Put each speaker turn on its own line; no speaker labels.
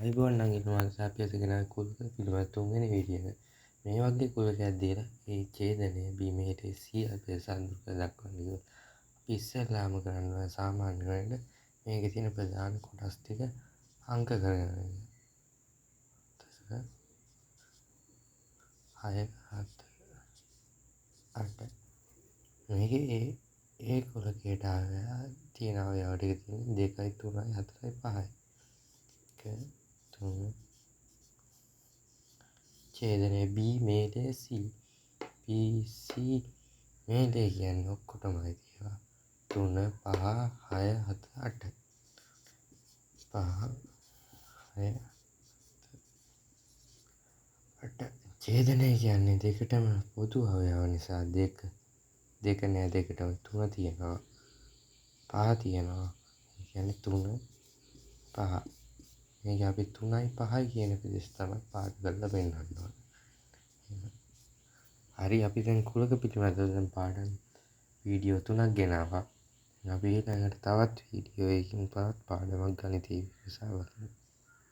අයිබෝන් නංගිතුමාට සහ අපි අද ගෙනාවේ කුලක පිළිබඳ තුන්වෙනි වීඩියෝ එක. මේ වගේ කුලකයක් දීලා ඒ ඡේදනය බීමේට C අපේ සඳුරු කර දක්වන්න කිව්වා. අපි ඉස්සෙල්ලාම කරන්න ඕන සාමාන්‍ය ක්‍රමයට මේකේ තියෙන ප්‍රධාන කොටස් ටික අංක කරගෙන යන්න. 6 7 8 මේකේ ඒ ඒ කුලකයට ආවා තියෙන අවයව ටික තියෙන්නේ 2යි 3යි 4යි 5යි. 1 3 ඡේදනය B මේලේ C B C මේලේ කියන්නේ ඔක්කොටම අයිති ඒවා 3 5 6 7 8 5 6 8 ඡේදනය කියන්නේ දෙකටම පොදු අවයව නිසා දෙක දෙක නෑ, දෙකටම 3 තියෙනවා, 5 තියෙනවා. ඒ කියන්නේ 3 5. මේක අපි 3යි 5යි කියන පිළිස් තමයි පාට කරලා පෙන්වන්න ඕනේ. හරි, අපි දැන් කුලක පිළිබඳව දැන් පාඩම් වීඩියෝ 3ක් ගෙනාවා. අපි ඊළඟට තවත් වීඩියෝ එකකින් තවත් පාඩමක් ගණිතයේ විමසා බලමු.